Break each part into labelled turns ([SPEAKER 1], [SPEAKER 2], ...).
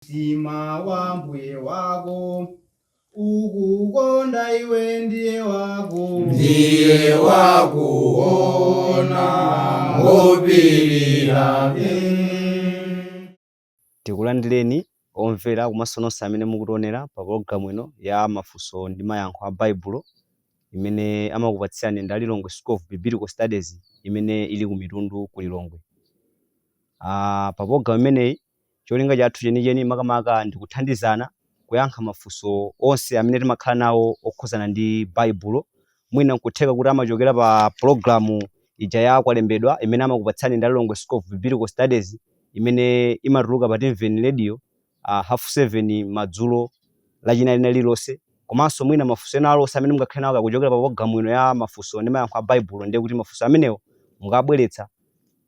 [SPEAKER 1] Mtima wa mbuye wako ukukonda iwe ndiye wako
[SPEAKER 2] Ndiye wakuona ngopirira.
[SPEAKER 3] Tikulandireni omvera komanso nonse amene mukutionera pa pologalamu ino ya mafunso ndi mayankho a Baibulo imene amakupatsirani ndi Lilongwe School of Biblical Studies imene ili ku Mitundu ku Lilongwe. Pa pologalamu imeneyi cholinga chathu chenicheni makamaka ndi kuthandizana kuyankha mafunso onse amene timakhala nawo okhuzana ndi Baibulo. Mwina nkutheka kuti amachokera pa pologalamu ija ya Kwalembedwa imene amakupatsani ndi Lilongwe School of Biblical Studies imene imatuluka pa Timveni Radio 7:30 madzulo Lachinayi lina lililonse. Komanso mwina mafunso ena aliwonse amene mungakhale nawo akuchokera pa pologalamu ino ya mafunso ndi mayankho a Baibulo, ndiye kuti mafunso amenewo mukabweretsa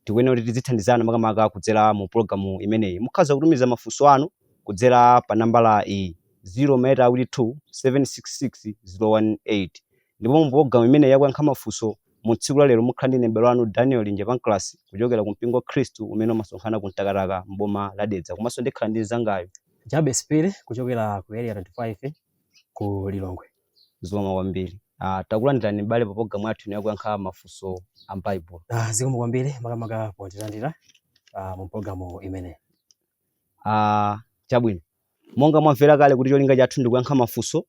[SPEAKER 3] tikuyenera kuti tizithandizana makamaka kudzera mu pologalamu imeneyi. Mukhoza kutumiza mafunso anu kudzera pa nambala iyi, 0 maita awiri 2 766 018. Ndipo mu pologalamu imeneyi yakuyankha mafunso mu tsiku la lero mukhala ndi ine m'bale wanu Daniel Linje Pancras kuchokera ku mpingo wa Khristu umene umasonkhana ku Mtakataka m'boma la Dedza. Komanso ndikhala ndi mnzangayo
[SPEAKER 4] Jabes Phiri kuchokera ku Area 25 ku Lilongwe.
[SPEAKER 3] Zikomo kwambiri. Takulandirani m'bale pa pologalamu yathu ino yakuyankha mafunso a m'Baibulo.
[SPEAKER 4] Zikomo kwambiri makamaka potilandira mu pologalamu imeneyi.
[SPEAKER 3] Chabwino. Monga mwamvera kale kuti cholinga chathu ndi kuyankha mafunso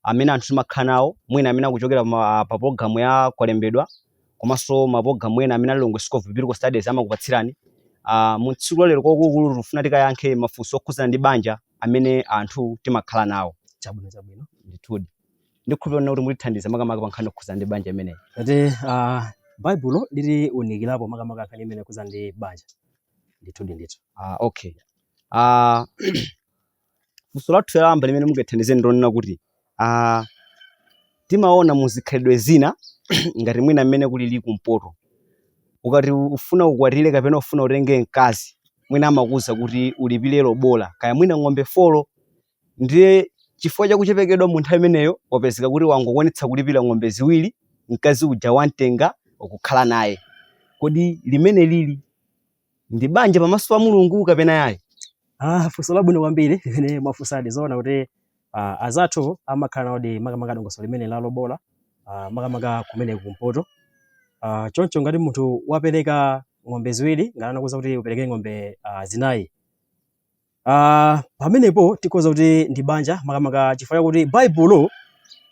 [SPEAKER 3] amene anthu timakhala nawo, mwina amene akuchokera pa pologalamu ya Kwalembedwa komanso mapologalamu ena amene a Lilongwe School of Biblical Studies amakupatsirani. Mu tsiku la lero kwakukulu tikufuna tikayankhe mafunso okhudzana ndi banja amene anthu timakhala nawo.
[SPEAKER 4] Chabwino, chabwino.
[SPEAKER 3] Ndithudi. Ndikhulupirira kuti mutithandiza makamaka pa nkhani yokhudzana ndi banja imeneyi.
[SPEAKER 4] Kuti Baibulo litiunikirapo makamaka nkhani imene yokhudzana ndi banja. Ndithudi ndithu.
[SPEAKER 3] Okay. Funso lathu loyamba limene mungatithandize ndi lonena kuti timaona mu zikhalidwe zina ngati mwina mmene kulili kumpoto, ukati ufuna ukwatire kapena ufuna utenge mkazi, mwina amakuwuza kuti ulipire lobola kaya mwina ng'ombe 4. Ndiye chifukwa chakuchepekedwa mu nthawi imeneyo wapezeka kuti wangokwanitsa kulipira ng'ombe 2, mkazi uja wamtenga ukukhala naye. Kodi limene lili ndi banja pamaso pa Mulungu kapena yayi?
[SPEAKER 4] Funso labwino kwambiri limene mwafunsadi. Zoona kuti azathu amakhala nawodi makamaka dongosolo limene la lobola, makamaka kumene kumpoto. Choncho ngati munthu wapereka ng'ombe 2, ngati anakuwuza kuti upereke ng'ombe 4, pamenepo tikhoza kuti ndi banja, makamaka chifukwa chakuti Baibulo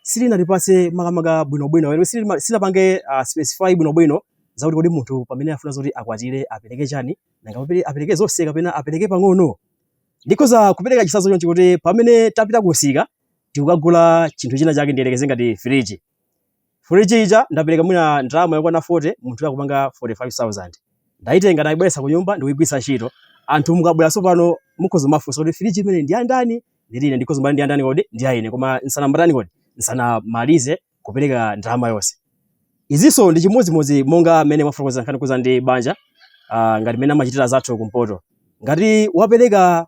[SPEAKER 4] silinatipatse makamaka bwinobwino, silinapange specify bwinobwino zakuti kodi munthu pamene afuna zoti akwatire apereke chani, nanga apereke zonse kapena apereke pang'ono. Ndikhoza kupereka chitsanzo chonchi kuti pamene tapita kumsika tikukagula chinthu china chake, ndiyelekeze ngati firiji. Firiji ija ndapereka mwina ndalama yokwana 40, munthu akupanga 45,000. Ndayitenga, ndayibweretsa ku nyumba, ndikuyigwiritsa ntchito. Anthu mukabwera tsopano mukhoza kumafunsa kuti firiji imene ndi ya ndani? Nditi ine ndikhoza kumati ndi ya ndani kodi? Ndi ya ine, koma nsanamatani kodi? Nsanamalize kupereka ndalama yonse. Izinso ndi chimodzimodzi monga mmene mwafotokoza nkhani kuza ndi banja, ngati mmene amachitira zathu kumpoto. Ngati wapereka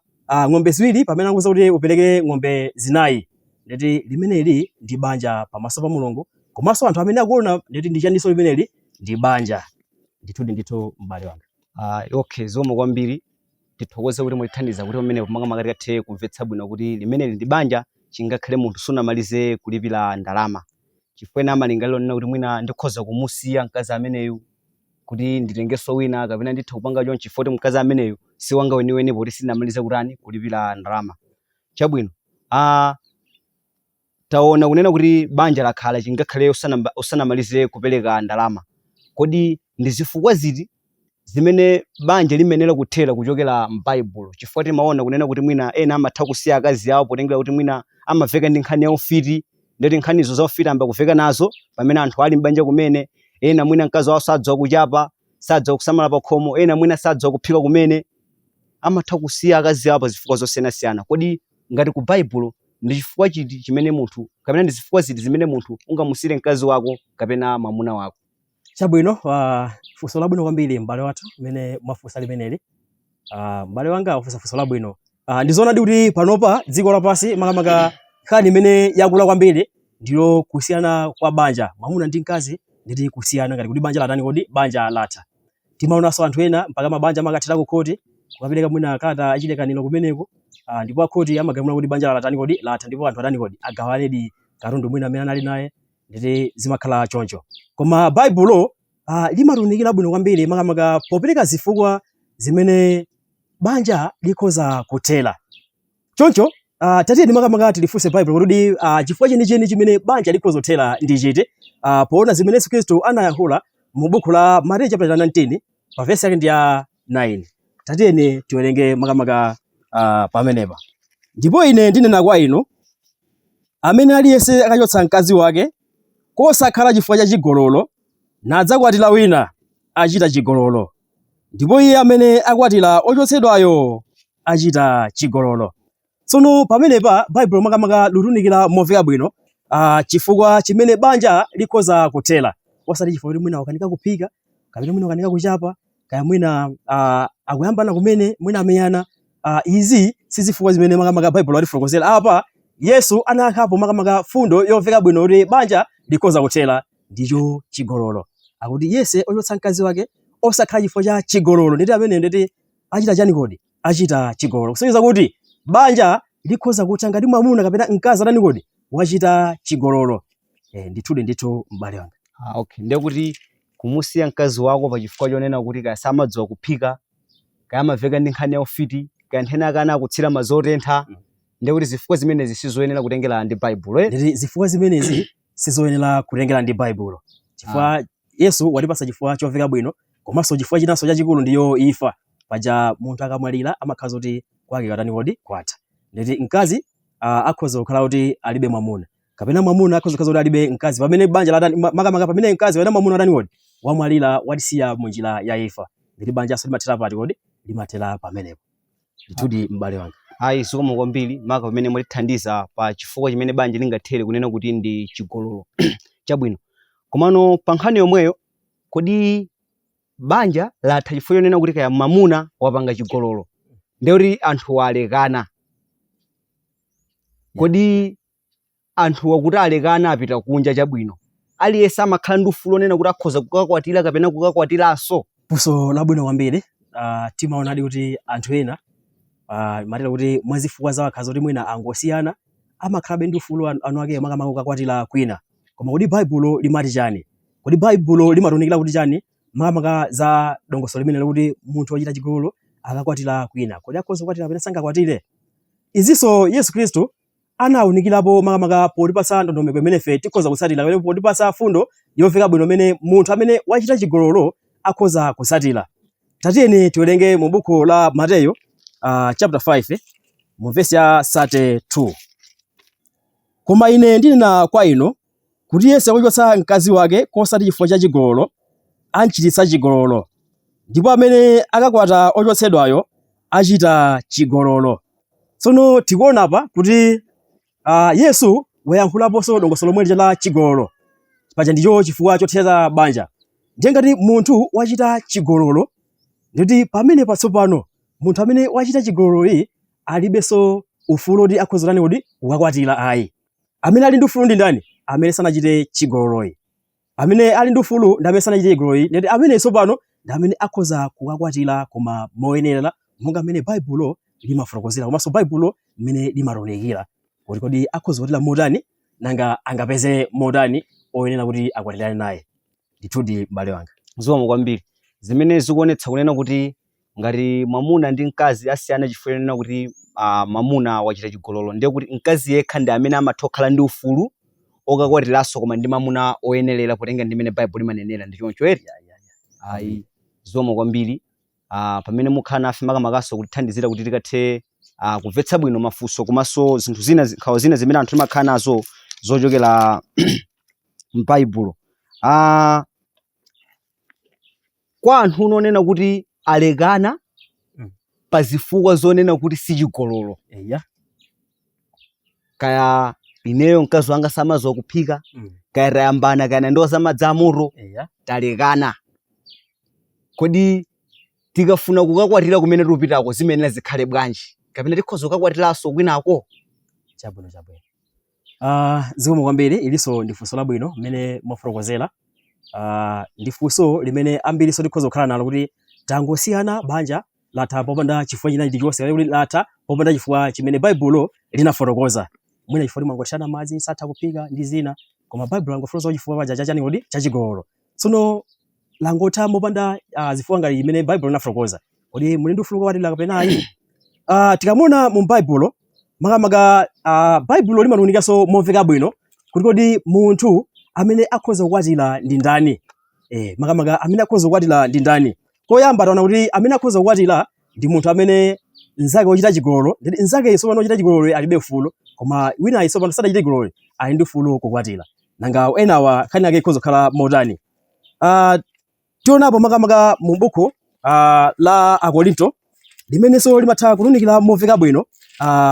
[SPEAKER 4] ng'ombe 2 pamene akuwuza kuti upereke ng'ombe 4, nditi limeneli ndi banja pamaso pa Mulungu, komanso anthu amene akuona nditi ndi chaniso limeneli ndi banja. Ndithudi ndithu m'bale wanga.
[SPEAKER 3] Okay, zikomo kwambiri. Tithokoze kuti mwatithandiza kuti pamenepo makamaka tikathe kumvetsa bwino kuti limeneli ndi banja chingakhale munthu sunamalize kulipira ndalama. Chifukwa ena amalingalira onena kuti mwina ndikhoza kumusiya mkazi ameneyu kuti nditengenso wina, kapena nditha kupanga chonchi chifukwa kuti mkazi ameneyu si wanga weniweni poti sindinamalize kutani kulipira ndalama. Chabwino. Taona kunena kuti banja lakhala chingakhale usanamalize kupereka ndalama. Kodi ndi zifukwa ziti zimene banja limenera kuthera kuchokera m'Baibulo? Chifukwa timaona kunena kuti mwina ena amatha kusiya akazi awo potengera kuti mwina amaveka ndi nkhani ya ufiti, ndeti nkhanizo za ufiti amba kuveka nazo pamene anthu ali m'banja kumene. Ena mwina mkazi wawo sadziwa kuchapa, sadziwa kusamala pakhomo, ena mwina sadziwa kuphika kumene, amatha kusiya akazi awo pa zifukwa zosiyanasiyana. Kodi ngati ku Baibulo ndi chifukwa chiti chimene munthu kapena ndi zifukwa ziti zimene munthu ungamusiyire mkazi wako kapena mwamuna wako?
[SPEAKER 4] Chabwino, funso labwino kwambiri m'bale wathu mmene mwafunsa limeneli. M'bale wanga wafunsa funso labwino. Ndi zoonadi kuti panopa dziko lapansi makamaka nkhani imene yakula kwambiri ndiyo kusiyana kwa banja, mwamuna ndi mkazi, nditi kusiyana ngati kuti banja latani kodi banja latha. Timaonanso anthu ena mpaka mabanja amakathera ku khoti kukapereka mwina kalata achilekaniro kumeneko. Ndipo akhoti amagamula kuti banja latani kodi latha, ndipo anthu atani kodi agawanedi katundu mwina amene anali naye, nditi zimakhala choncho. Koma Baibulo limatiunikira bwino kwambiri makamaka popereka zifukwa zimene banja likhoza kuthera. Choncho tatiyeni makamaka tilifunse Baibulo kuti chifukwa chenicheni chimene banja likhoza kuthera ndi chiti, poona zimene Yesu Khristu anayankhula mu buku la Mateyu chapter 19 pa vesi yake ndi ya 9. Tatiyeni tiwerenge makamaka pamenepa. Ndipo ine ndinena kwa inu, amene aliyense akachotsa mkazi wake kosakhala chifukwa cha chigololo, nadzakwatira wina, achita chigololo, ndipo iye amene akwatira ochotsedwayo achita chigololo. Tsono pamenepa Baibulo makamaka litiunikira momveka bwino chifukwa chimene banja likhoza kuthera, osati chifukwa kuti mwina wakanika kuphika, kapena mwina wakanika kuchapa, kaya mwina akuyambana kumene, mwina amenyana. Izi si zifukwa zimene makamaka Baibulo latifotokozera apa. Yesu anayankhapo makamaka fundo yomveka bwino kuti banja likhoza kuthera ndicho chigololo. Akuti yense ochotsa mkazi wake osakhala chifukwa cha chigololo, nditi amene nditi achita chani kodi? Achita chigololo. Kusonyeza kuti banja likhoza kutha ngati mwamuna kapena mkazi atani kodi wachita chigololo. Ndithudi ndithu m'bale wanga.
[SPEAKER 3] Okay, ndiye kuti kumusiya mkazi wako pa chifukwa chonena kuti kaya samadziwa kuphika, kaya amaveka ndi nkhani ya ufiti, kaya nthena akana akutsira madzi otentha, ndiye kuti zifukwa zimenezi sizoyenera kutengera ndi Baibulo, eh?
[SPEAKER 4] Nditi zifukwa zimenezi sizoyenera kutengera ndi Baibulo, chifukwa Yesu watipasa chifukwa chomveka bwino. Komanso chifukwa chinanso chachikulu ndiyo imfa. Paja munthu akamwalira amakhala kuti kwake katani kodi kwatha. Nditi mkazi akhoza kukhala kuti alibe mwamuna, kapena mwamuna akhoza kukhala kuti alibe mkazi pamene banja latani, makamaka pamene mkazi kapena mwamuna atani kodi wamwalira, watisiya munjira ya imfa, nditi banjanso limathera pati kodi? Limathera pamenepo. Ndithudi m'bale wanga.
[SPEAKER 3] Ayi, zikomo kwambiri maka pamene mwatithandiza pa chifukwa chimene banja lingathere kunena kuti ndi chigololo. Chabwino, komano pa nkhani yomweyo, kodi banja latha chifukwa chonena kuti kaya mwamuna wapanga chigololo, ndiye kuti anthu alekana? Kodi anthu wakuti alekana apita kunja, chabwino, aliyense amakhala ndi ufulu onena kuti akhoza kukakwatira kapena kukakwatiranso?
[SPEAKER 4] Funso labwino kwambiri. Timaonadi kuti anthu ena matera kuti mwazifukwa zawo akhaza kuti mwina angosiyana, amakhalabe ndi ufulu anu ake makamaka kukakwatira kwina. Koma kodi Baibulo limati chani? Kodi Baibulo limatiunikira kuti chani makamaka za dongosolo limene likuti munthu wachita chigololo akakwatira kwina, kodi akhoza kukwatira kapena sangakwatire? Izinso Yesu Khristu anawunikirapo makamaka potipatsa ndondomeko imene ife tikhoza kutsatira, kapena potipatsa fundo yomveka bwino imene munthu amene wachita chigololo akhoza kutsatira. Tatiyeni tiwerenge mu buku la Mateyu chapter 5 mu verse ya 32. Koma ine ndinena kwa inu kuti yense wakuchotsa mkazi wake kosati chifukwa cha chigololo amchititsa chigololo, ndipo amene akakwata ochotsedwayo achita chigololo. Tsono tikuona apa kuti Yesu wayankhulaponso dongosolo lomwe lija la chigololo, paja ndicho chifukwa chothera banja. Ndiye ngati munthu wachita chigololo, ndikuti pamene patsopano munthu amene wachita chigololoyi alibenso ufulu oti akhoza kutani kodi kukakwatira ayi. Amene ali ndi ufulu ndi ndani? Amene sanachite chigololoyi. Amene ali ndi ufulu ndi amene sanachite chigololoyi, ndikuti amene tsopano ndi amene akhoza kukakwatira, koma moyenerera monga mmene Baibulo limafotokozera, komanso Baibulo mmene limatiunikira kuti kodi akhoza kukwatira motani, nanga angapeze motani oyenera kuti akwatirane naye. Ndithudi m'bale wanga.
[SPEAKER 3] Zikomo kwambiri. Zimene zikuonetsa kunena kuti ngati mwamuna ndi mkazi asiyana chifukwa chonena kuti mwamuna wachita chigololo, ndiye kuti mkazi yekha ndi amene amatha kukhala ndi ufulu okakwatiranso, koma ndi mwamuna oyenerera potenga ndi mmene Baibulo limanenera. Ndi choncho eti? Ayi, zikomo kwambiri pamene mukhala nafe makamakaso kutithandizira kuti tikathe kumvetsa bwino mafunso komanso zinthu zina, nkhawa zina zimene anthu timakhala nazo zochokera m'Baibulo. Kwa anthu onena kuti alekana pa zifukwa zonena kuti si chigololo, kaya ineyo mkazi wanga samadziwa kuphika, kaya tayambana, kaya nandiwaza madzi amoto, talekana, kodi tikafuna kukakwatira kumene tikupitako zimenera zikhale bwanji, kapena tikhoza kukakwatiranso kwinako?
[SPEAKER 4] Chabwino, chabwino. Zikomo kwambiri. Ilinso ndi funso labwino mmene mwafotokozera. Ndi funso limene ambiriso tikhoza kukhala nalo kuti tangosiyana, banja latha popanda chifukwa china chilichonse, kapena kuti latha Popanda chifukwa chimene Baibulo linafotokoza. Mwina chifukwa mwangothirana madzi, satha kuphika ndi zina, koma Baibulo langofotokoza chifukwa paja chachani kodi? Chachigololo. Tsono langotha mopanda zifukwa ngati imene Baibulo linafotokoza. Kodi muli ndi ufulu kukwatira kapena ayi? Tikamona mu Baibulo makamaka Baibulo limatiwunikanso momveka bwino kuti kodi munthu amene akhoza kukwatira ndi ndani? Makamaka amene akhoza kukwatira ndi ndani? Koyamba taona kuti amene akhoza kukwatira ndi munthu amene mnzake wochita chigololo, nditi mnzake tsopano wochita chigololo alibe ufulu, koma wina tsopano sadachite chigololo ali ndi ufulu kukwatira. Nanga enawa nkhani yake ikhoza kukhala motani? Tionapo makamaka mu buku la Akorinto limenenso limatha kutiunikira momveka bwino.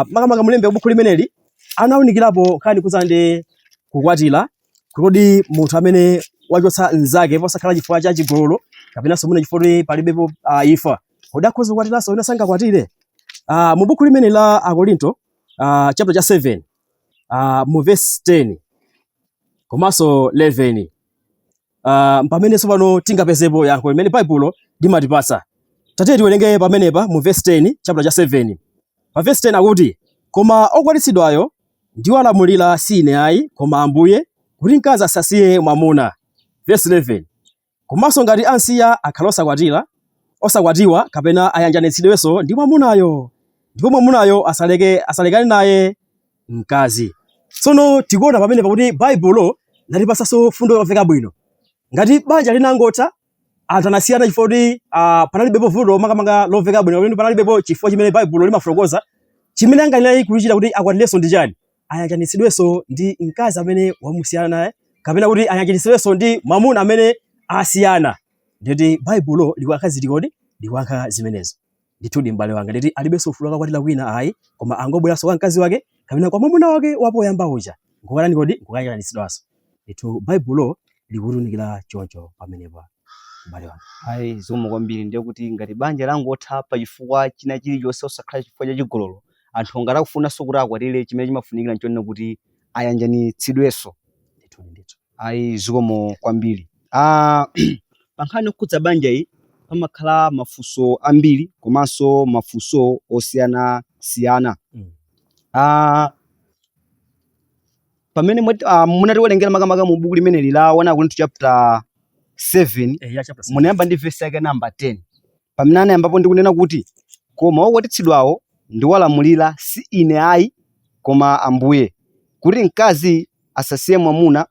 [SPEAKER 4] Makamaka mulembe buku limeneli anawunikirapo nkhani kudza ndi kukwatira, kodi munthu amene wachotsa mnzake posakhala chifukwa cha chigololo kapenanso mwina chifukwa kuti palibepo imfa, kodi akhoza kukwatiranso wina sangakwatire? Mu buku limene la Akorinto chapter cha 7 mu verse 10 komanso 11 pamene tsopano tingapezepo yankho limene Baibulo limatipatsa. Tatiye tiwerenge pamenepa mu verse 10 chapter cha 7. Pa verse 10 akuti, koma okwatitsidwayo ndiwalamulira si ine ayi, koma Ambuye, kuti mkazi asasiye mwamuna. Verse 11, komanso ngati ansiya akhale osakwatira, osakwatiwa kapena ayanjanitsidwenso ndi mwamunayo, ndipo mwamunayo asalekane naye mkazi. Tsono tikuona pamenepa kuti Baibulo latipatsanso fundo yomveka bwino. Ngati banja linangotha, anthu anasiyana chifukwa kuti panalibepo vuto makamaka lomveka bwino, kapena panalibepo chifukwa chimene Baibulo limafotokoza, chimene angayenera kuchita kuti akwatirenso ndi chani? Ayanjanitsidwenso ndi mkazi amene wamusiyana naye, kapena kuti ayanjanitsidwenso ndi mwamuna amene asiyana. Nditi Baibulo likuyankha ziti kodi? Likuyankha zimenezo. Ndithudi m'bale wanga, nditi alibenso ufulu akakwatira kwina ayi, koma angobweranso kwa mkazi wake kapena kwa mwamuna wake wapoyamba uja. Nkukatani kodi? Nkukayanjanitsidwanso. Ndithu Baibulo likutiunikira choncho pamenepa m'bale wanga.
[SPEAKER 3] Ayi, zikomo kwambiri. Ndiye kuti ngati banja langotha pa chifukwa china chilichonse osakhala chifukwa cha chigololo, anthu ngati akufunanso kuti akwatire, chimene chimafunikira nchonena kuti ayanjanitsidwenso.
[SPEAKER 4] Ndithu ndithu.
[SPEAKER 3] Ayi, zikomo kwambiri. Pa nkhani yokhudza banja iyi pamakhala mafunso ambiri komanso mafunso osiyanasiyana. Pamene munatiwerengera makamaka mu buku limeneli la 1 Akorinto chapter 7,
[SPEAKER 4] Ya chapter 7.
[SPEAKER 3] Munayamba ndi verse yake number 10, pamene anayambapo ndi kunena kuti, koma okwatitsidwawo ndiwalamulira si ine ayi, koma Ambuye, kuti mkazi asasiye mwamuna,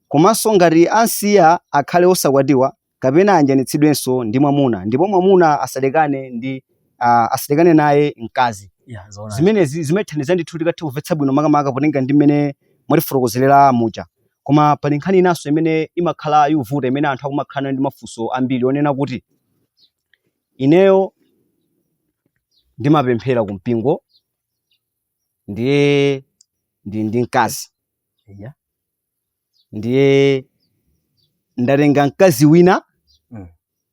[SPEAKER 3] komanso ngati ansiya akhale osakwatiwa kapena ayanjanitsidwenso ndi mwamuna, ndipo mwamuna asalekane naye mkazi.
[SPEAKER 4] Yeah, zoona.
[SPEAKER 3] Zimenezi zimatithandiza ndithu tikathe kumvetsa bwino makamaka potenga ndi mmene mwatifotokozerera muja. Koma pali nkhani inanso imene imakhala yovuta, imene anthu akumakhala ndi mafunso ambiri, onena kuti ineyo ndimapemphera ku mpingo, ndiye ndi mkazi. Ndiye ndatenga mkazi wina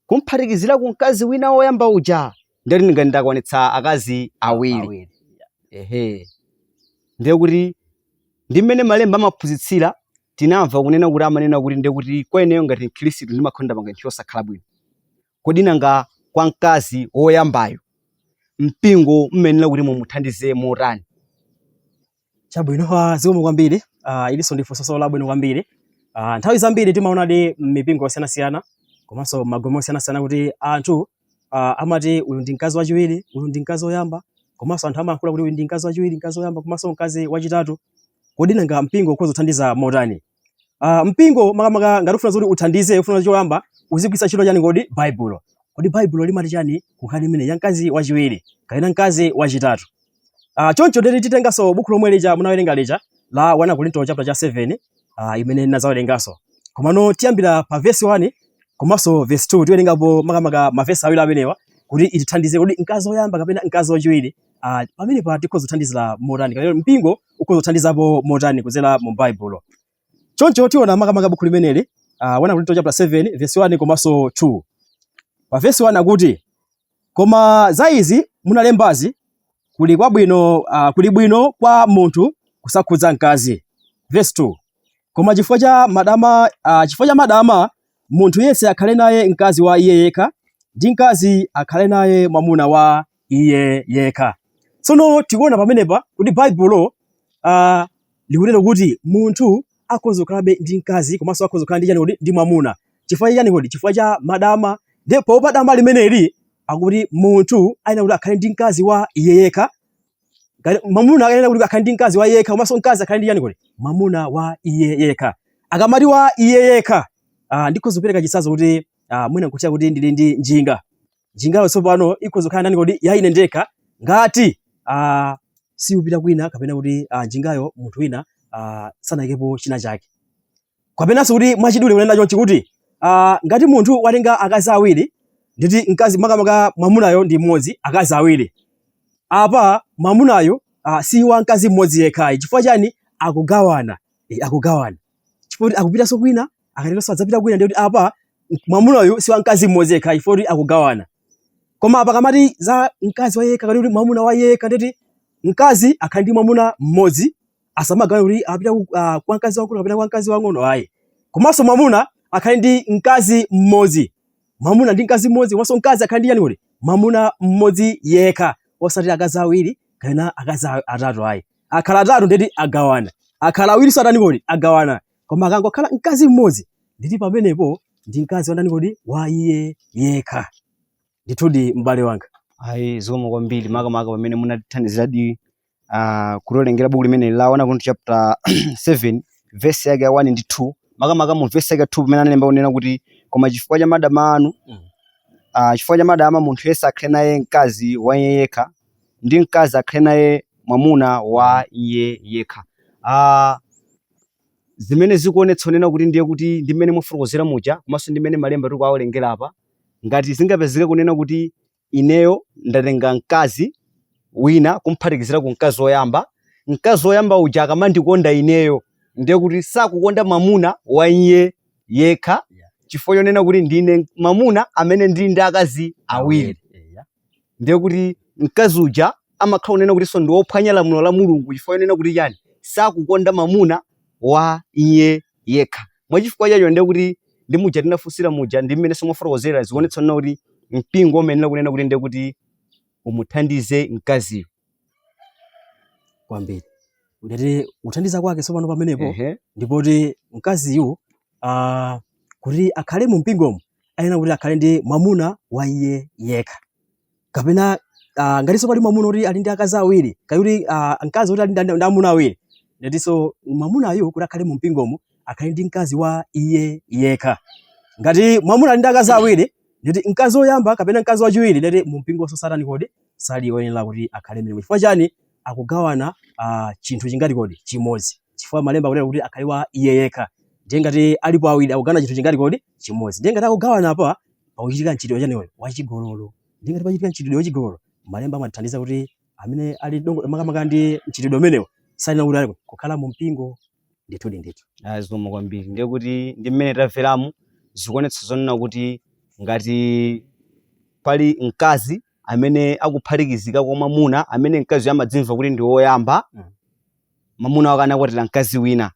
[SPEAKER 3] kumphatikizira ku mkazi wina woyamba uja, ndati ngati ndakwanitsa akazi awiri.
[SPEAKER 4] Awiri.
[SPEAKER 3] Ehe, ndiye kuti ndi mmene malemba amaphunzitsira, tinamva kunena kuti amanena kuti ndiye kuti kwa ineyo ngati mkhristu ndimakhala ndapanga ntchito yosakhala bwino. Kodi nanga kwa mkazi woyambayo mpingo mmenera kuti mumuthandize motani?
[SPEAKER 4] Chabwino, zikomo kwambiri. Ilinso ndi funso labwino kwambiri. Nthawi zambiri timaonadi m'mipingo yosiyanasiyana komanso m'magome osiyanasiyana kuti anthu amati uyu ndi mkazi wachiwiri, uyu ndi mkazi woyamba, komanso anthu amayankhula kuti uyu ndi mkazi wachiwiri, mkazi woyamba, komanso mkazi wachitatu. Kodi nanga mpingo ukhoza kuthandiza motani? Mpingo makamaka ngati ufuna zoti uthandize, ufuna choyamba uzigwiritsa ntchito chani kodi? Baibulo. Kodi Baibulo limati chani ku nkhani imene ya mkazi wachiwiri kapena mkazi wachitatu? Choncho tete titenganso buku lomwe lija munawerenga lija la 1 Korinto chapter cha 7 imene ndinazawerenganso. Komano tiyambira pa verse 1 komanso verse 2, tiwerengapo makamaka mavesi awiri amenewa kuti itithandize kuti mkazi woyamba kapena mkazi wachiwiri pamene pa tikhoza kuthandizira motani, kapena mpingo ukhoza kuthandizapo motani kudzera mu Baibulo. Choncho tiona makamaka buku limeneli 1 Korinto chapter 7 verse 1 komanso 2. Pa verse 1 akuti, koma za izi munalembazi kuli kwabwino, kuli bwino kwa munthu kusakhudza mkazi. Verse 2, koma chifukwa cha madama munthu yense akhale naye mkazi wa iye yekha, ndi mkazi akhale naye mwamuna wa iye yekha. Tsono tikuona pamenepa kuti Baibulo likunena kuti munthu akhoza kukhalabe ndi mkazi komanso akhoza kukhala ndi chani kodi? Ndi mwamuna. Chifukwa chani kodi? Chifukwa cha madama. Ndipo poopa dama limeneli akuti munthu ayenera kuti akhale ndi mkazi wa iye yekha. Ngati mwamuna ayenera kuti akhale ndi mkazi wa iye yekha, komanso mkazi akhale ndi chani kodi? Mwamuna wa iye yekha. Akamati wa iye yekha, ndikhoza kupereka chitsanzo kuti mwina nkutheka kuti ndili ndi njinga. Njingayo tsopano ikhoza kukhala ndani kodi? Ya ine ndekha, ngati sikupita kwina kapena kuti njingayo munthu wina sanayikepo china chake. Kapenanso kuti mwachidule kunena chonchi kuti ngati munthu watenga akazi awiri, nditi mkazi makamaka mwamunayo ndi mmodzi, akazi awiri. Apa mwamunayo si wa mkazi mmodzi yekhayi. Chifukwa chani? Akugawana. Akugawana. Chifukwa kuti akupitanso kwina, akateronso adzapita kwina, ndiye kuti apa mwamunayo si wa mkazi mmodzi yekhayi, chifukwa kuti akugawana. Koma apa akamati za mkazi wa yekha, kapena kuti mwamuna wa yekha, nditi mkazi akhale ndi mwamuna mmodzi, asamagawane kuti apita kwa mkazi wamkulu kapena kwa mkazi wang'ono, ayi. Komanso mwamuna akhale ndi mkazi mmodzi, mwamuna ndi mkazi mmodzi, komanso mkazi akhale ndi chani kodi? Mwamuna mmodzi yekha, osati akazi awiri kapena akazi atatu, ayi. Akhala atatu nditi agawana, akhala awiri satani kodi? Agawana. Koma akangokhala mkazi mmodzi, nditi pamenepo ndi mkazi wandani kodi? Wa iye yekha. Ndithudi m'bale wanga.
[SPEAKER 3] Ayi, zikomo kwambiri, makamaka pamene munatithandiziradi kutiwerengera buku limene la 1 Korinto chapter 7 verse yake ya 1 ndi 2, makamaka mu verse yake ya 2 pamene analemba kunena kuti koma chifukwa cha madama anu, chifukwa cha madama munthu yense akhale naye mkazi wa iye yekha, ndi mkazi akhale naye mwamuna wa iye yekha. Zimene zikuonetsa kunena kuti ndiye kuti ndi mmene mwafotokozera muja, komanso ndi mmene malemba tikuwawerengera apa, ngati zingapezeke kunena kuti ineyo ndatenga mkazi wina kumphatikizira ku mkazi woyamba, mkazi woyamba uja akamandikonda ineyo, ndiye kuti sakukonda mwamuna wa iye yekha, chifukwa chonena kuti ndine mwamuna amene ndili ndi akazi awiri. Ndiye kuti mkazi uja amakhala kunena kutinso ndi wophwanya lamulo la Mulungu, chifukwa chonena kuti chani? Sakukonda mwamuna wa iye yekha. Mwachifukwa chacho ndiye kuti ndi muja tinafunsira muja, ndi mmenenso mwafotokozera, zikuonetsa kunena kuti mpingo umayenera kunena kuti ndiye kuti umuthandize mkaziyo
[SPEAKER 4] kwambiri. Ndati kuthandiza kwake tsopano pamenepo ndipoti mkaziyu kuti akhale mu mpingomo ayenera kuti akhale ndi mwamuna wa iye yekha, kapena ngatinso pali mwamuna kuti ali ndi akazi awiri, kapena kuti mkazi kuti ali ndi amuna awiri, ndatinso mwamunayo kuti akhale mu mpingomo akhale ndi mkazi wa iye yekha. Ngati mwamuna ali ndi akazi awiri, ndati mkazi woyamba kapena mkazi wachiwiri, ndati mu mpingonso satani kodi sali woyenera kuti akhale mmenemo. Chifukwa chani? Akugawana chinthu chingati kodi? Chimodzi. Chifukwa malemba akunena kuti akhale wa iye yekha. Ndiye ngati alipo awiri akugawana chinthu chingati kodi? Chimodzi. Ndiye ngati akugawana apa pakuchitika mchitidwe chani kodi? Wachigololo. Ndiye ngati pachitika mchitidwe wachigololo, malemba amatithandiza kuti amene ali dongo makamaka ndi mchitidwe umenewo sayenera kuti ali kukhala mu mpingo. Ndithudi ndithu.
[SPEAKER 3] Zikomo kwambiri. Ndiye kuti ndi mmene tamveramu zikuonetsa zonena kuti ngati pali mkazi amene akuphatikizika kwa mwamuna amene mkazi amadzimva kuti ndi woyamba, mwamuna wake anakwatira mkazi wina,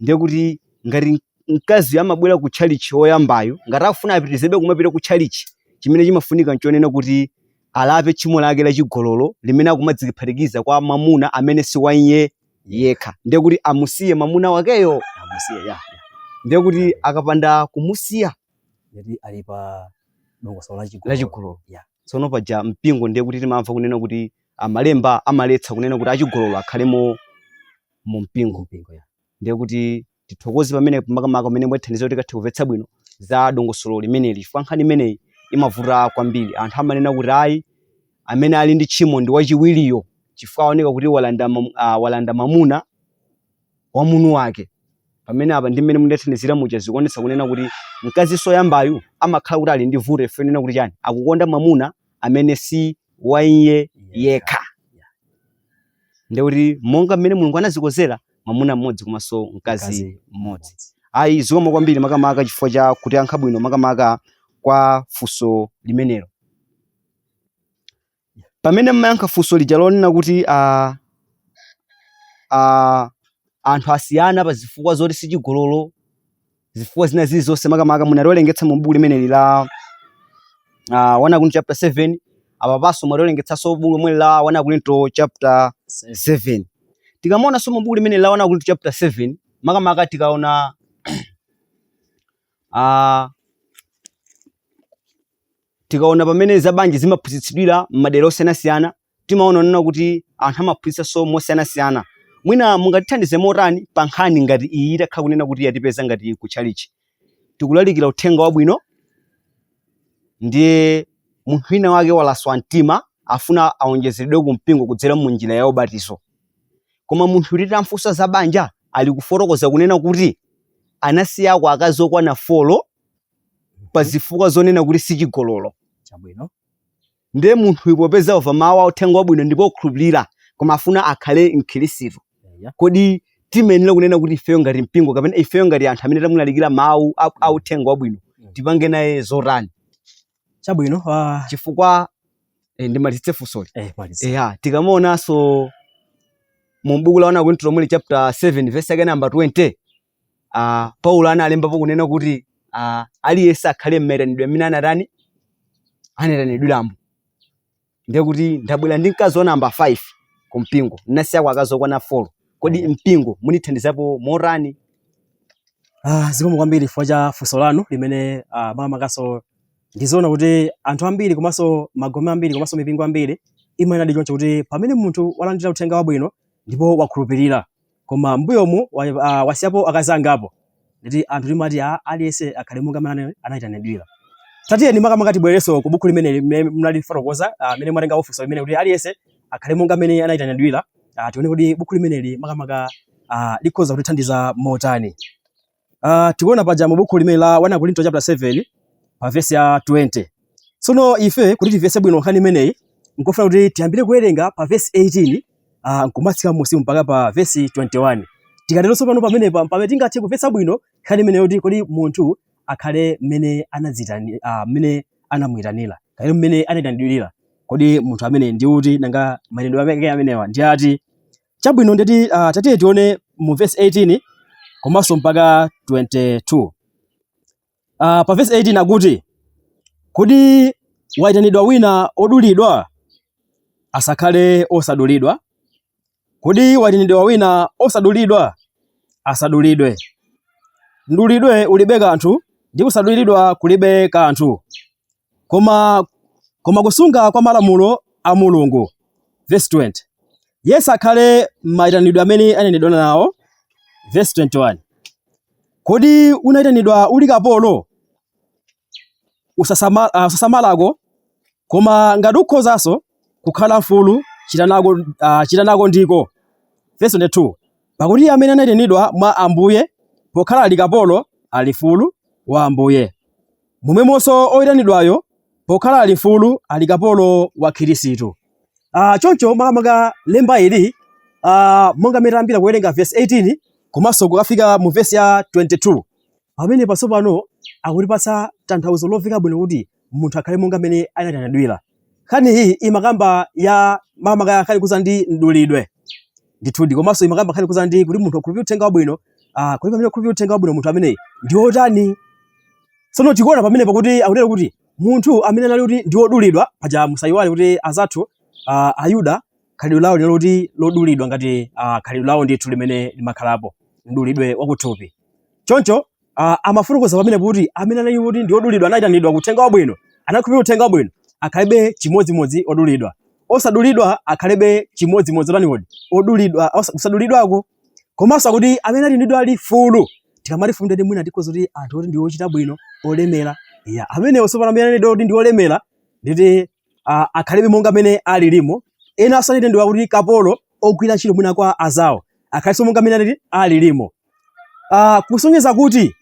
[SPEAKER 3] ndiye kuti ngati mkazi amabwera ku tchalitchi woyambayo, ngati akufuna apitirizebe kumapita ku tchalitchi, chimene chimafunika nchonena kuti alape tchimo lake la chigololo limene akumadziphatikiza kwa mwamuna amene si wa iye yekha. Ndiye kuti amusiye mwamuna wakeyo,
[SPEAKER 4] Amusiye, ya.
[SPEAKER 3] Ndiye kuti akapanda kumusiya,
[SPEAKER 4] nditi ali pa dongosolo la
[SPEAKER 3] chigololo. La chigololo. Tsono paja mpingo ndiye kuti timamva kunena kuti amalemba amaletsa kunena kuti achigololo akhalemo mu mpingo.
[SPEAKER 4] Mpingo, ya.
[SPEAKER 3] Ndiye kuti tithokoze pamene makamaka pamene mwatithandiza kuti tikathe kumvetsa bwino za dongosolo limeneli, chifukwa nkhani imeneyi imavuta kwambiri. Anthu amanena kuti ayi, amene ali ndi tchimo ndi wachiwiriyo, chifukwa aoneka kuti walanda mwamuna wa mwini wake. Pamene apa ndi mmene munatithandizira muja, zikuonetsa kunena kuti mkazinso woyambayu amakhala kuti ali ndi vuto, ife nena kuti chani? Akukonda mwamuna amene si wa iye yekha. Ndiye kuti monga mmene Mulungu anazikonzera, mwamuna mmodzi komanso mkazi mmodzi. Ayi, zikomo kwambiri makamaka chifukwa cha kutiyankha bwino makamaka kwa funso limenelo. Pamene mmayankha funso lija lonena kuti anthu asiyana pa zifukwa zoti sichigololo, zifukwa zina zilizonse, makamaka munatiwerengetsa mu buku limeneli la 1 Akorinto chapter 7, Apapanso mwatiwerengetsanso buku lomwe la 1 Akorinto chapter 7. Tikamaonanso mu buku limene la 1 Akorinto chapter 7, makamaka tikaona tikaona pamene zabanja zimaphunzitsidwira m'madera osiyanasiyana, timaona nena kuti anthu amaphunzitsanso mosiyanasiyana. Mwina mungatithandize motani pa nkhani ngati iyi itakhala kunena kuti yatipeza ngati ku tchalitchi, tikulalikira uthenga wabwino, ndiye munthu wina wake walaswa mtima, afuna awonjezeredwe ku mpingo kudzera mu njira ya ubatizo, koma munthu titamfunsa za banja ali kufotokoza kunena kuti anasiyako akazi okwana 4 pa zifukwa zonena kuti sichigololo.
[SPEAKER 4] Chabwino.
[SPEAKER 3] Ndiye munthu popeza wamva mawu a uthenga wabwino ndipo okhulupirira, koma afuna akhale mkhristu, kodi timayenera kunena kuti ifeyo ngati mpingo kapena ifeyo ngati anthu amene tamulalikira mawu a uthenga wabwino tipange naye zotani?
[SPEAKER 4] Chabwino.
[SPEAKER 3] Chifukwa ndimalizitse funsoli.
[SPEAKER 4] Maliza.
[SPEAKER 3] Eya, tikamaonanso mu buku la 1 Korinto lomweli chapter 7 verse yake namba 20, Paulo analembapo kunena kuti aliyense akhale m'mayitanidwe amene anatani anayitanidwiramo. Ndiye kuti ndabwera ndi mkazi wa namba 5 ku mpingo, ndinasiyako akazi okwana 4, kodi mpingo munithandizapo motani?
[SPEAKER 4] Zikomo kwambiri chifukwa cha funso lanu limene makamakaso ndizoona kuti anthu ambiri komanso magome ambiri komanso mipingo ambiri imanenadi choncho, kuti pamene munthu walandira uthenga wabwino ndipo wakhulupirira, koma mbuyomu wasiyapo akazi angapo, nditi anthu timati aliyense akhale monga amene anayitanidwira. Tatiyeni makamaka tibwererenso ku buku limene limene munalifotokoza, limene mwatenga funso limene kuti aliyense akhale monga amene anayitanidwira. Tione kuti buku limeneli makamaka likhoza kutithandiza motani. Tikuona paja mu buku limene la 1 Korinto chapter 7 pa verse ya 20. Tsono ife kuti timvetse bwino nkhani imeneyi, nkofuna kuti tiyambire kuwerenga pa verse 18 nkumatsika munsi mpaka pa verse 21. Tikatero tsopano pamenepa pamene tingathe kumvetsa bwino nkhani imeneyo, kuti kodi munthu akhale mmene anadzitani, mmene anamuyitanira kapena mmene anayitanidwira, kodi munthu amene ndi uti, nanga mayitanidwe ake amenewa ndi ati? Chabwino, nditi tatiye tione mu verse 18 komanso mpaka 22. Pa verse 18 akuti, kodi wayitanidwa wina odulidwa? Asakhale osadulidwa. Kodi wayitanidwa wina osadulidwa? Asadulidwe. Mdulidwe ulibe kanthu ndi kusadulidwa kulibe kanthu, koma kusunga kwa malamulo a Mulungu. Verse 20, yense akhale m'mayitanidwe amene anayitanidwa nawo. Verse 21, kodi unayitanidwa uli kapolo? Usasamalako, koma ngati ukhozanso kukhala mfulu, chita nako ndiko. Verse 22, pakuti amene anayitanidwa mwa Ambuye pokhala ali kapolo ali mfulu wa Ambuye, momwemonso oyitanidwayo pokhala ali mfulu ali kapolo wa Khristu. Choncho makamaka lemba ili, monga mmene tayambira kuwerenga verse 18 komanso kukafika mu verse ya 22, pamene patsopano akutipatsa tanthauzo lomveka bwino kuti munthu akhale monga mmene anayitanidwira. Nkhani iyi imakamba ya makamaka nkhani kuza ndi mdulidwe ndithudi, komanso imakamba nkhani kuza ndi kuti munthu akhulupirira uthenga wabwino. Kuti pamene akhulupirira uthenga wabwino, munthu ameneyi ndi wotani? Tsono tikuona pamenepo kuti akutero kuti munthu amene anali kuti ndi wodulidwa paja, musayiwale kuti azathu Ayuda khalidwe lawo linali kuti lodulidwa ngati khalidwe lawo ndithu limene limakhalapo, mdulidwe wakuthupi. Choncho amafotokoza pamenepo kuti amene anali kuti ndi odulidwa, anayitanidwa ku uthenga wabwino, anakhulupirira uthenga wabwino, akhalebe chimodzimodzi odulidwa, osadulidwa akhalebe chimodzimodzi otani kodi? Odulidwa, kusadulidwako. Komanso akuti amene anayitanidwa ali mfulu, tikamati mfulu ndeti mwina tikhoza kuti anthu oti ndi ochita bwino, olemera ya amenewo. Tsopano amene anayitanidwa kuti ndi olemera, nditi akhalebe monga amene alilimo. Ena anayitanidwa kuti kapolo, ogwira ntchito mwina kwa azawo, akhalenso monga amene alilimo. Kusonyeza kuti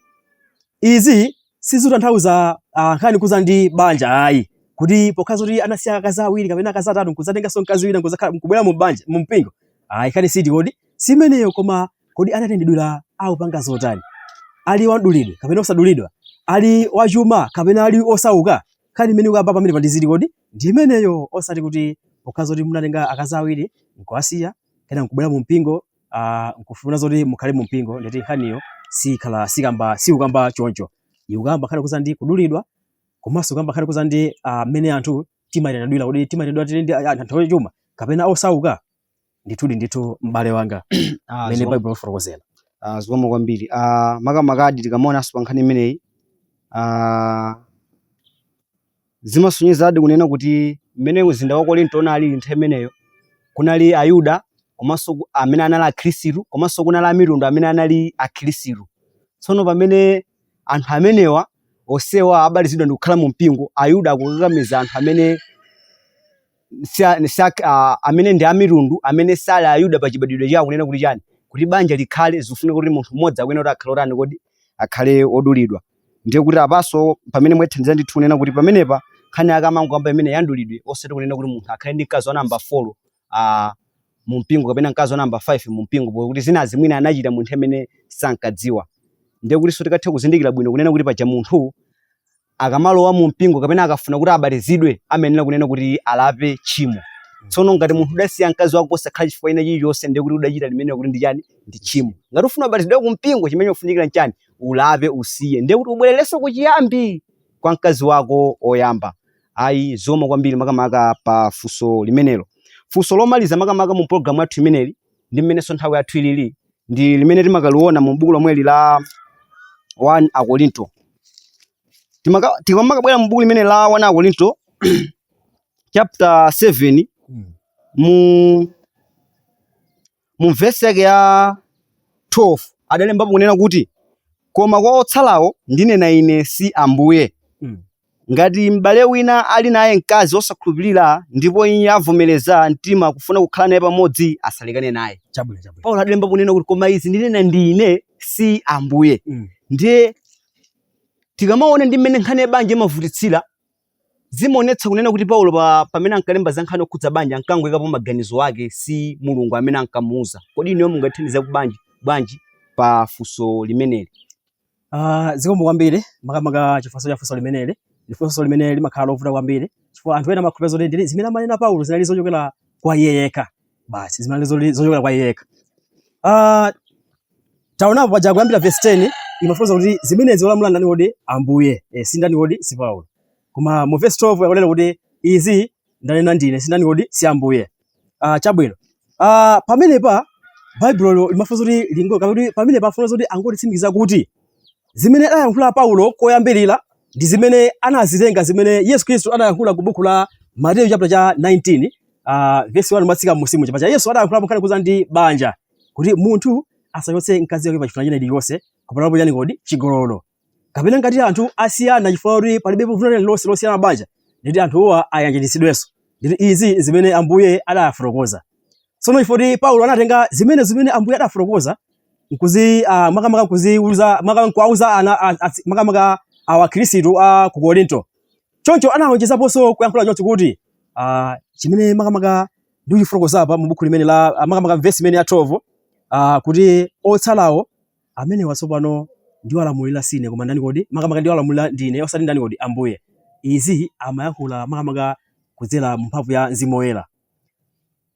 [SPEAKER 4] izi sizikutanthauza nkhani kuza ndi banja ayi, kuti pokhala kuti anasiya akazi awiri kapena akazi atatu nkudzatenganso mkazi wina nkudzakhala nkubwera mu banja, mu mpingo, ayi, nkhani siti kodi simeneyo. Koma kodi anayitanidwira akupanga zotani, ali wamdulidwe kapena osadulidwa, ali wachuma kapena ali osauka? Nkhani imene ikuyamba pamene pandiziti kodi ndi imeneyo, osati kuti pokhala zoti munatenga akazi awiri nkuwasiya, kena nkubwera mu mpingo, nkufuna zoti mukhale mu mpingo. Nditi nkhaniyo sikhala sikamba sikukamba choncho. Ikukamba nkhani kuza ndi kudulidwa, komanso kukamba nkhani kuza ndi mmene anthu Timayitanidwira kuti timayitanidwa tili ndi anthu achuma kapena osauka? Ndithudi ndithu, m'bale wanga, mmene Baibulo lifotokozera.
[SPEAKER 3] Zikomo kwambiri. Makamakadi tikamaonanso pa nkhani imeneyi, zimasonyezadi kunena kuti mmene mzinda wa Korinto unalili nthawi imeneyo, kunali Ayuda komanso amene anali Akhristu, komanso kunali amitundu amene anali Akhristu. Tsono pamene anthu amenewa onsewa abatizidwa ndi kukhala mu mpingo, Ayuda akukakamiza anthu amene si a- si a- a- amene ndi amitundu, amene sali Ayuda pa chibadwidwe chawo, kunena kuti chani? Kuti banja likhale, zikufunika kuti munthu mmodzi akuyenera kuti akhale otani kodi? Akhale odulidwa. Ndiye kuti apaso pamene mwatithandiza ndithu kunena kuti pamenepa nkhani yake amangokamba imene ya mdulidwe, osati kunena kuti munthu akhale ndi mkazi wa namba 4 mu mpingo kapena mkazi wa namba 5 mu mpingo, pokuti zinazi mwina anachita munthu amene sankadziwa. Ndiye kutinso tikathe kuzindikira bwino kunena kuti paja munthu akamalowa mu mpingo kapena akafuna kuti abatizidwe, amayenera kunena kuti alape tchimo. Tsono ngati munthu udasiya mkazi wako posakhala chifukwa china chilichonse, ndiye kuti udachita limene kuti ndi chani? Ndi tchimo. Ngati ufuna ubatizidwe ku mpingo, chimene ufunikira nchani? Ulape, usiye, ndiye kuti ubwererenso kuchiyambi kwa mkazi wako oyamba. Ayi, zikomo kwambiri makamaka pa funso limenelo. Funso lomaliza makamaka mu programu yathu imeneli, ndi mmenenso nthawi yathu ilili, ndi limene timakaliona mu buku lomweli la 1 Akorinto. Tikamakabwera mu buku limene la 1 Akorinto chapter 7, mu vesi yake ya 12, adalembapo kunena kuti, "Koma kwa otsalawo ndinena ine, si Ambuye. Ngati m'bale wina ali naye mkazi wosakhulupirira, ndipo iye avomereza mtima kufuna kukhala naye pamodzi, asalekane naye."
[SPEAKER 4] Chabwino, chabwino.
[SPEAKER 3] Paulo adalembapo kunena kuti, "Koma izi ndinena ndine, si Ambuye." Ndiye tikamaona ndi mmene nkhani ya banja imavutitsira, zimaonetsa kunena kuti Paulo pamene ankalemba za nkhani yokhudza banja, ankangoyikapo maganizo ake, si Mulungu amene ankamuuza. Kodi inuyo mungathandize bwanji bwanji pa funso limeneli?
[SPEAKER 4] Zikomo kwambiri makamaka chifukwa cha funso limeneli. Ndi funso limene limakhala lovuta kwambiri, chifukwa anthu ena amakhulupirira zoti zimene amanena Paulo zinali zochokera kwa iye yekha basi, zinali zochokera kwa iye yekha. Taonapo paja kuyambira verse 10 imafotokoza kuti zimenezi olamula ndani kodi? Ambuye, si ndani kodi? Si Paulo. Koma mu verse 12 yakunena kuti izi ndanena ndine, si ndani kodi? Si Ambuye. Chabwino. Pamenepa Baibulo limafotokoza kuti lingo kapena pamene pafotokoza kuti angotitsimikiza kuti zimene adayankhula Paulo koyambirira ndi zimene anazitenga zimene Yesu Khristu adayankhula ku buku la Mateyu chapter cha 19, verse 1 matsika musimu. Paja Yesu adayankhula nkhani kuza ndi banja kuti munthu asachotse mkazi wake pa chifukwa china chilichonse kupatulapo chani kodi? Chigololo. Kapena ngati anthu asiyana chifukwa kuti palibe vuto lililonse losiyana banja, nditi anthuwa ayanjanitsidwenso. Nditi izi zimene Ambuye adafotokoza. Tsono chifukwa kuti Paulo anatenga zimene Ambuye adafotokoza nkuzi makamaka nkuziuza makamaka nkuwauza ana makamaka awa Akhristu a ku Korinto, choncho analonjezaponso kuyankhula choncho kuti chimene makamaka ndikuchifotokoza apa mu buku limene la makamaka verse imene ya 12, kuti otsalawo amene watsopano ndiwo alamulira sine koma ndani kodi? Makamaka ndiwo alamulira ndine, osati ndani kodi? Ambuye. Izi amayankhula makamaka kudzera mu mphamvu ya Mzimu Woyera.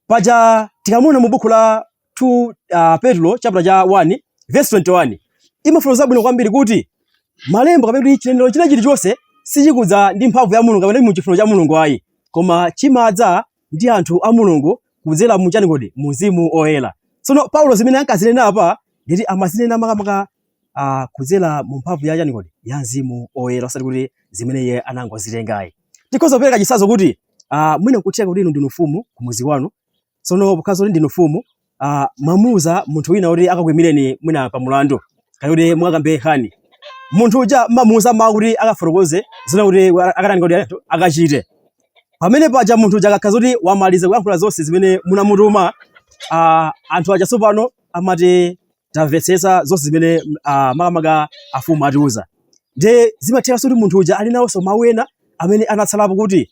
[SPEAKER 4] Paja tikamuona mu buku la 2 Petro chapter cha 1 verse 21, imafotokoza bwino kwambiri kuti malembo kapena kuti chinenero china chilichonse sichikudza ndi mphamvu ya Mulungu kapena mu chifuniro cha Mulungu ayi, koma chimadza ndi anthu a Mulungu kudzera mu chani kodi? Mu Mzimu Woyera. Tsono Paulo zimene ankazinena apa nditi amazinena makamaka kudzera mu mphamvu ya chani kodi? Ya Mzimu Woyera, osati kuti zimene iye anangozitengayi. Tikhoza kupereka chitsanzo kuti mwina nkutheka kuti inu ndinu mfumu kumuzi wanu. Tsono pokhala kuti ndinu mfumu, mwamuuza munthu wina kuti akakuyimireni mwina pa mulandu kaya kuti mukakambe nkhani. Munthu uja mmamuuza mawu kuti akafotokoze zina kuti akatani kodi? Akachite. Pamene paja munthu uja akakhala kuti wamaliza kuyankhula zonse zimene munamutuma, anthu aja tsopano amati, "Tamvetsetsa zonse zimene makamaka afumu atiuza." Ndiye zimathekanso kuti munthu uja ali nawonso mawu ena amene anatsalapo kuti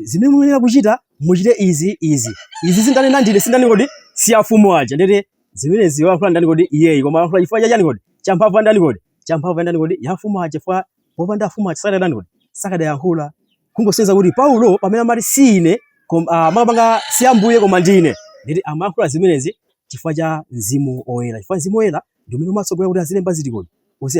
[SPEAKER 4] zimene muyenera kuchita, muchite izi, izi, izi zindanena ndine, sindani kodi? Si afumu aja. Ndete zimenezi wayankhula ndani kodi? Iyeyi. Koma wayankhula chifukwa cha chani kodi? Cha mphamvu ya ndani kodi? Cha mphamvu ya ndani kodi? Ya afumu aja. Chifukwa popanda afumu aja sakadani kodi? Sakadayankhula. Kungosonyeza kuti Paulo pamene amati si ine makamaka si Ambuye koma ndine, nditi amayankhula zimenezi chifukwa cha Mzimu Woyera, chifukwa Mzimu Woyera ndi umene umatsogolera kuti azilemba ziti kodi?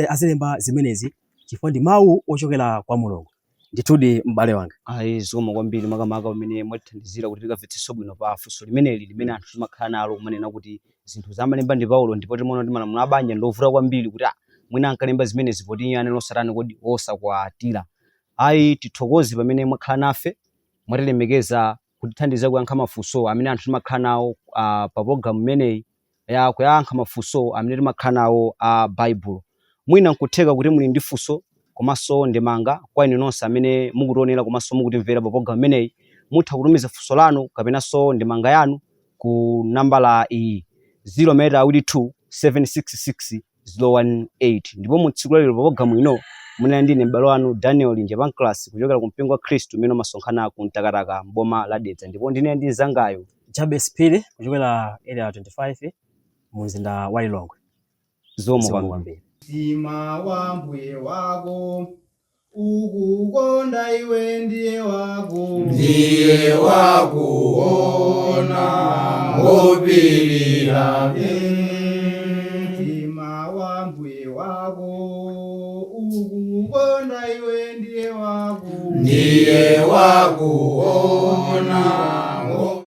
[SPEAKER 4] Azilemba zimenezi chifukwa ndi mawu ochokera kwa Mulungu. Ndithudi, m'bale wanga.
[SPEAKER 3] Ayi, zikomo kwambiri, makamaka pamene mwatithandizira kuti tikamvetsenso bwino pa funso limeneli limene anthu timakhala nalo, kumanena kuti zinthu zamalemba ndi Paulo, ndipo timaona kuti malamulo a banja ndovuta kwambiri, kuti mwina ankalemba zimenezi poti iye anali osatani kodi, osakwatira. Ayi, tithokoze pamene mwakhala nafe, mwatilemekeza kutithandiza kuyankha mafunso amene anthu timakhala nawo pa programu imeneyi ya kuyankha mafunso amene timakhala nawo a Baibulo. Mwina nkutheka kuti muli ndi funso komanso ndemanga. Kwa inu nonse amene mukutionera komanso mukutimvera pa programu imeneyi, mutha kutumiza funso lanu kapenanso ndemanga yanu ku nambala iyi, 0 2 766 018. Ndipo mu tsiku lalero pa programu ino munali ndine m'bale wanu Daniel Linje Pancras, kuchokera ku mpingo wa Khristu umene umasonkhana ku Mtakataka, mboma la Dedza, ndipo ndine ndi mnzangayo
[SPEAKER 4] Jabes Phiri, kuchokera Area 25 mu mzinda wa Lilongwe.
[SPEAKER 3] Zikomo
[SPEAKER 4] Zikomo
[SPEAKER 3] kwambiri.
[SPEAKER 4] kwambiri.
[SPEAKER 1] Mtima wa mbuye wako ukukonda iwe ndiye wako.
[SPEAKER 2] Ndiye wakuona ngopirira.
[SPEAKER 1] Mtima wa mbuye wako ukukonda iwe ndiye wako.
[SPEAKER 2] Ndiye wakuona.